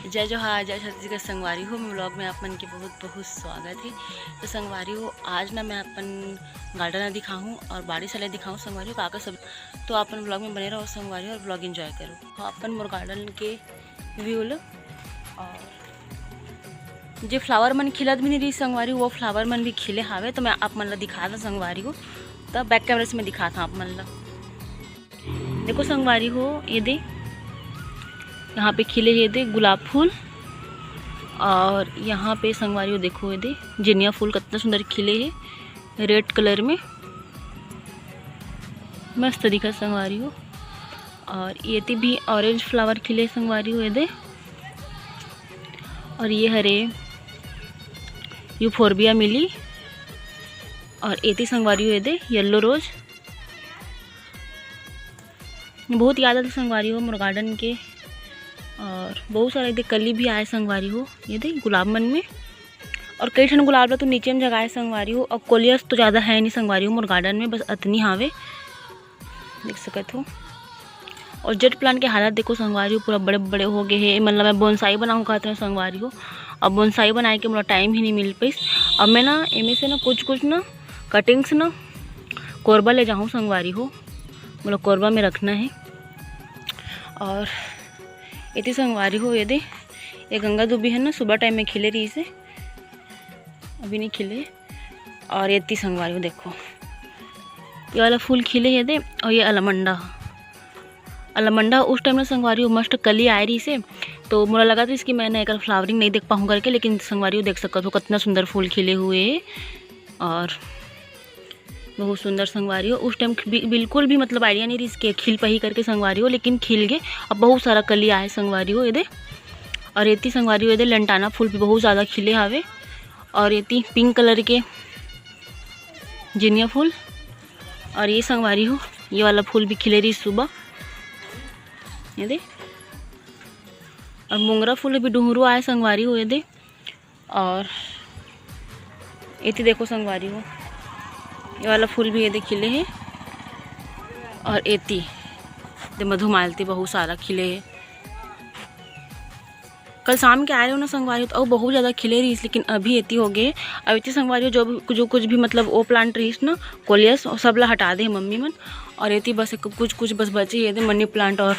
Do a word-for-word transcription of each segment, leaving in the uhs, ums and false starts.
जय जोहार, जय छत्तीसगढ़ संगवारी हो, मोर vlog में आप मन के बहुत बहुत स्वागत है। तो संगवारी हो, आज ना मैं अपन garden ला दिखाहूँ और बाड़ी सले दिखाहूँ संगवारी हो, का का सब, तो आप मन vlog में बने रहो संगवारी हो और vlog enjoy करो। हाँ, अपन मोर garden के view लो। और जे flower मन खिलत भी नहीं रही संगवारी हो, वो flower मन भी खिले हावे, तो मैं आप मन ला दिखा दा संगवारी हो। तो back camera से मैं दिखात हूँ आप मन ला। देखो संगवारी हो, ये दे, यहाँ पे खिले हे ये दे गुलाब फूल, और यहाँ पे संगवारी हो, देखो ये दे, जिनिया फूल कितना सुंदर खिले हे red colour में, मस्त दिखत संगवारी हो। और ये ती भी orange flower खिले संगवारी हो, ये दे, और ये हरे euphorbia मिली, और एती संगवारी हो, ये दे, yellow rose। बहुत याद आथे संगवारी हो मोर garden के, और बहुत सारा ये दे कली भी आए संगवारी हो, ये दे गुलाब मन में, और कई ठन गुलाब ला तो नीचे में जगाए संगवारी हो, और कोलियस तो ज़्यादा है नहीं संगवारी हो मोर garden में, बस अतनी हावे, देख सकत हो। और jet plant के हालत देखो संगवारी हो, पूरा बड़े बड़े हो गए हे। ए मन ला मैं bonsai बनाऊँ कहत हूँ संगवारी हो, अब bonsai बनाए के मोला time ही नहीं मिल पाइस। अब मैं ना एमे से ना कुछ कुछ ना cuttings ना कोरबा ले जाऊँ संगवारी हो, मोला कोरबा में रखना है। और एती संगवारी हो, ये दे, ये गंगा दूबी है ना, सुबह time में खिले रही से, अभी नहीं खिले। और एती संगवारी हो, देखो, ये वाला फूल खिले, ये दे, और ये almond, almond उस time में संगवारी हो मस्त कली आए रही से, तो मोला लगा था इसकी मैं ना एकर flowering नहीं देख पाऊँ करके, लेकिन संगवारी हो देख सकत हो कितना सुंदर फूल खिले हुए है। और बहुत सुंदर संगवारी हो, उस time बि-, बिल्कुल भी मतलब idea नहीं रही इसके खिल पही करके संगवारी हो, लेकिन खिल गए। अब बहुत सारा कली आए संगवारी हो, ये दे। और एती संगवारी हो, ये दे, lantana फूल भी बहुत ज़्यादा खिले हावे, और एती pink colour के जिनिया फूल, और ये संगवारी हो, ये वाला फूल भी खिले रही सुबह, ये दे। और मोंगरा फूल भी डुहरो आए संगवारी हो, ये दे। और एती देखो संगवारी हो, ये वाला फूल भी ये दे खिले है। और एती दे मधुमालती बहुत सारा खिले है। कल शाम के आए रहे हो ना संगवारी हो, तो अउ बहुत ज़्यादा खिले रहीस, लेकिन अभी एती हो गए। अब एती संगवारी हो, जो भी, जो कुछ भी मतलब वो plant रहीस ना, कोलियस, वो सब ला हटा दे मम्मी मन। और एती बस एक कुछ कुछ बस बचे, ये दे money plant और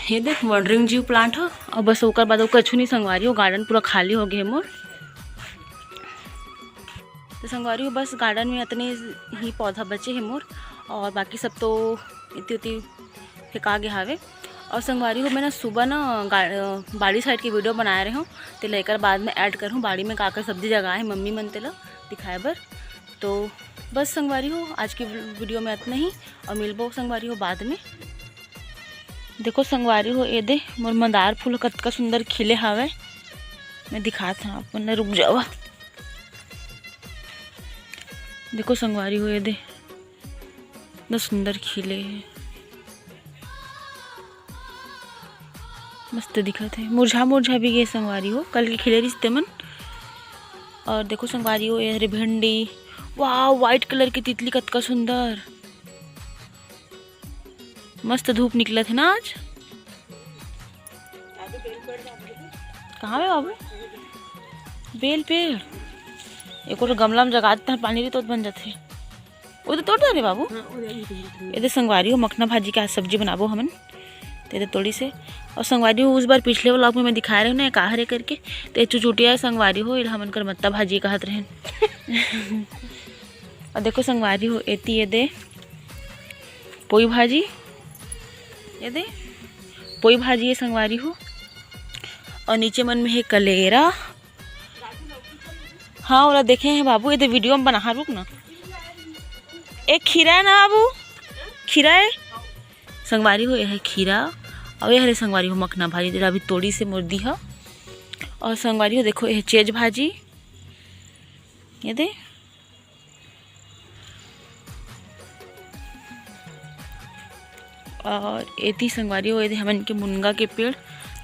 ये देख, wandering Jew plant हो, और बस ओकर बाद अउ कछु नहीं संगवारी हो, garden पूरा खाली हो गए मोर। तो संगवारी हो, बस garden में इतने ही पौधा बचे हैं मोर, और बाकी सब तो इतनी उतनी फेंका गया हवे। और संगवारी हो, मैं ना सुबह ना गा-, बाड़ी side की video बनाए रहे हूँ, ते लेकर बाद में add करूँ, बाड़ी में का का सब्जी जगाए है मम्मी मन, तेला दिखाए बर। तो बस संगवारी हो, आज की video में इतना ही, और मिलबो संगवारी हो बाद में। देखो संगवारी हो, ये दे मोर मंदार फूल कतका सुंदर खिले हावय। मैं दिखात हूँ आप मन ला, रुक जावा। देखो संगवारी हो, ये दे इतना सुंदर खिले है, मस्त दिखत है। मुरझा मुरझा भी गए संगवारी हो, कल के खिले रिश्ते मन। और देखो संगवारी हो, ये हरे भिंडी, वाह, white colour की तितली कतका सुंदर। मस्त धूप निकलत हे ना आज। कहाँ हे बाबू? बेल पेड़। एको ठो गमला में जगा देते हैं, पानी भी तो बन जाते हैं। वो तो तोड़ दे रे बाबू। ये दे संगवारी हो, मखना भाजी के आज सब्जी बनाबो हमन। ते दे तोड़ी से। और संगवारी हो, उस बार पिछले vlog में मैं दिखाए रहे ना, का हरे करके, ते चुचुटिया संगवारी हो, इला हमन कर मत्ता भाजी कहत रहन। और देखो संगवारी हो, एती ये दे पोई भाजी, ये दे पोई भाजी ये संगवारी हो। और नीचे मन में हे कलेरा। हाँ, ओला देखे हैं बाबू, ये दे video में बना, हाँ, रुक ना। एक खीरा है ना बाबू, खीरा है संगवारी हो, ये है खीरा। और ये हरे संगवारी हो मखना भाजी, जेला अभी तोड़ी से मोर दी हा। और संगवारी हो देखो, ये है चेज भाजी, ये दे। और एती संगवारी हो, एदे हमन के मुनगा के पेड़,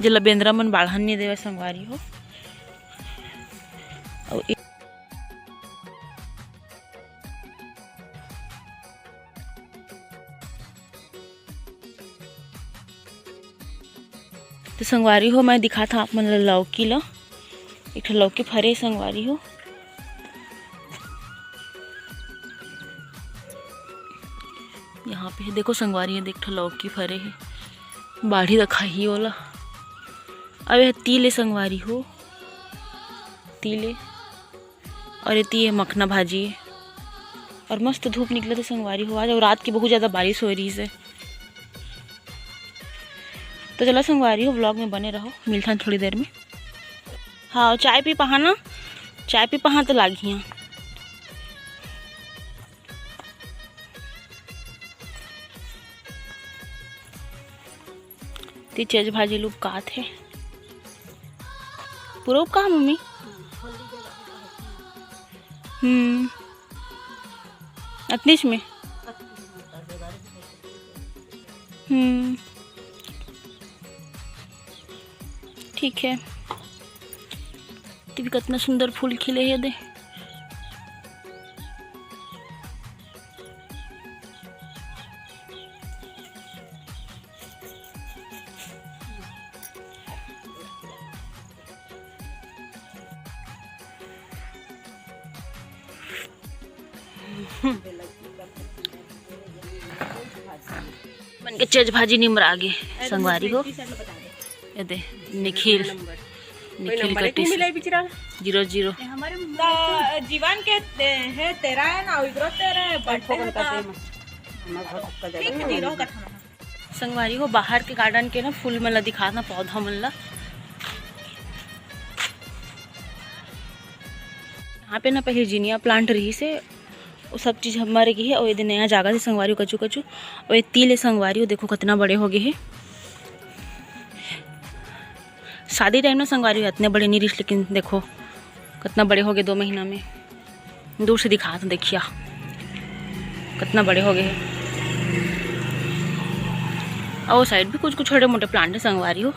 जेला बेंदरा मन बाढ़न नहीं देवे संगवारी हो। और ए- तो संगवारी हो, मैं दिखात हव आप मन ल लौकी ल। एक ठो लौकी फरे संगवारी हो। यहाँ पे देखो संगवारी हो, देख ठो लौकी फरे हे, बाढ़ी त खाही ओला। अब यह तिल ए संगवारी हो, तिल ए। और एती ये मखना भाजी हे। और मस्त धूप निकलत हे संगवारी हो आज, और रात के बहुत ज़्यादा बारिश हो रही हे। तो चलो संगवारी हो, vlog में बने रहो, मिलथन थोड़ी देर में। हाँ, चाय पी पहा ना, चाय पी पहा तो लागिया। ती चेज भाजी ल उपकात हे। पूरा उपका मम्मी? हम्म, अतनीच में। हम्म, ठीक है। ती भी कितना सुंदर फूल खिले हे दे। मन के चेज भाजी निमरा गे संगवारी हो। ये दे निखिल, निखिल कटिस। Zero zero. जीवन के हे तेरा है ना, इधर तेरा है, बर्थडे है। संगवारी हो, बाहर के गार्डन के ना फूल मन ला दिखात ना, पौधा मन ला। यहाँ पे ना पहले जिनिया प्लांट रहिस हे, वो सब चीज ह मर गे हे। और ये दे नया जागत हे संगवारी हो, कचू कचू। और ये तिल ए संगवारी हो, देखो कितना बड़े हो गए हे। शादी टाइम ना संगवारी हो इतने बड़े नहीं रहिस, लेकिन देखो कितना बड़े हो गए दो महीना में। दूर से दिखात हव, देखिया कितना बड़े हो गए हे। और वो साइड भी कुछ कुछ छोटे मोटे प्लांट हे संगवारी हो।